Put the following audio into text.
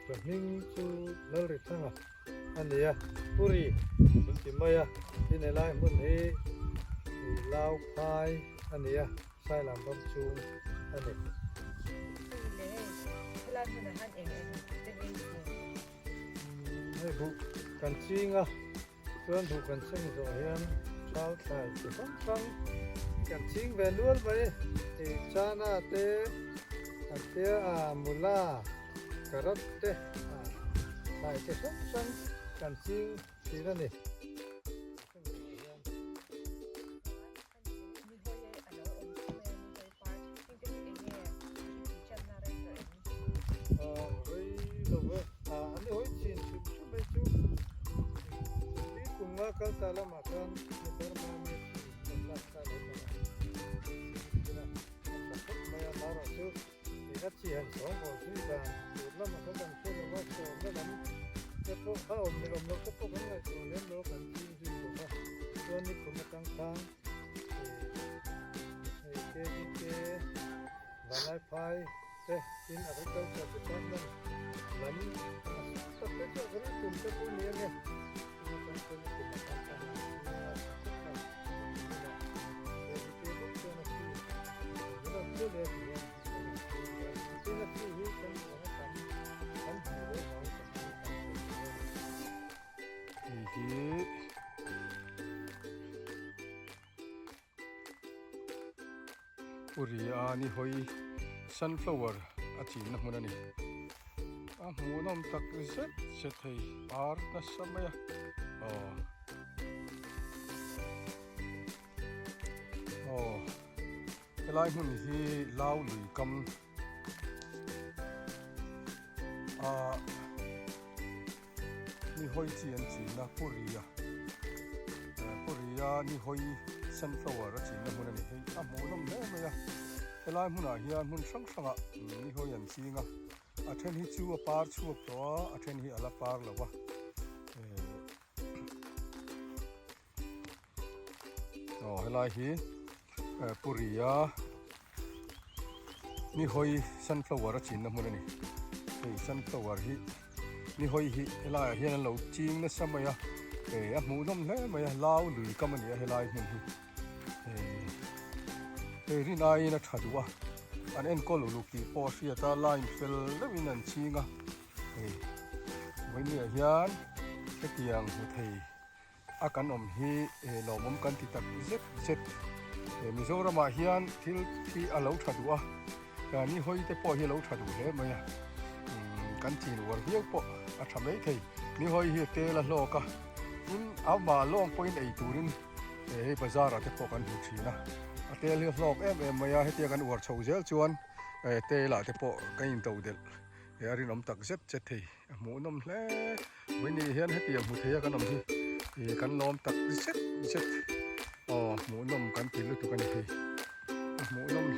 Ka hming chu Lalrithanga a ni a, Puri min ti mai a, tin helai hmun hi Lauphai a ni a, Sailam ram chhung a ni. Hei le hei, helai hmunah hian eng eng te ei tur? Hei buh kan ching a. Chuan duh kan seng zawh hian thal thlai chi hrang hrang kan ching ve nual mai. Ih chana te, an tia a mula, carrot te, ah thlai chi hrang hrang kan ching thin a ni. Rei lo ve, an i hawi chin hrim hrim mai chu ni kum nga kal ta lamah khan ni Burma mi chi rawn lak khan he tah a a tha khawp mai a, marawh chu ih a chi han sawng bawl zui dan tur lamah kha kan hre lo va, sawmna lam te pawh a awm leh awm loh te pawh kan ngaihtuah lem lo kan ching zui lo va, chuan ni khum atang khan Hei KVK Vanlaiphai te tin Agriculture Department lam a sum tak te chu a ring tum te pawh ni ange. Tin atang chuan a kum atang khan a chhung a tha khawp mai. Tunah KVK bawk chuan a chi min rawn tel e ti hian kan han chhung a. Tin a chi hi kan duh anga tam kan hmuh loh vangin kan chhung tam thei lo a ni. Hei hi Uri a ni hawi sunflower a chinna hmun a ni. A hmuhnawm tak zet zet hei par nasa mai a aw aw helai hmun hi lau lui kam a ni hawi chi an chin a Puri a Puri a ni hawi sunflower a chinna hmun a ni hei a hmuhnawm hle mai a helai hmunah hian hmun hrang hrangah ni hawi an ching a a then hi chu a par chhuak tawh a a then hi a la par lo a Aw helai hi Puri a ni hawi sunflower a chinna hmun a ni hei sunflower hi ni hawi hi helaiah hian an lo ching nasa mai a eh a hmuhnawm hle mai a lau lui kam a ni a helai hmun hi hei rin aiin a tha duh a an enkawl uluk tih pawh a hriat a line fel deuhin an ching a hei vawinia hian hetiang hmu thei a kan awm hi lawmawm kan ti tak zet zet. Mizoramah hian thil hi a lo tha duh a, ni hawi te pawh hi a lo tha duh hle mai a, kan chin uar viau pawh a tha mai thei. Ni hawi hi tel a hlawk a, tin amah lawng pawhin ei turin hei bazar ah te pawh kan hmu thin a, a tel hi a hlawk em em mai a, hetia kan uar chho zel chuan tel ah te pawh kan intodelh a rinawm tak zet zet thei. A hmuhnawm hle mai ni hian hetiang hmu thei a kan awm hi ih kan lawm tak zet zet aw hmuhnawm kan ti lutuk a ni hei a hmuhnawm hle.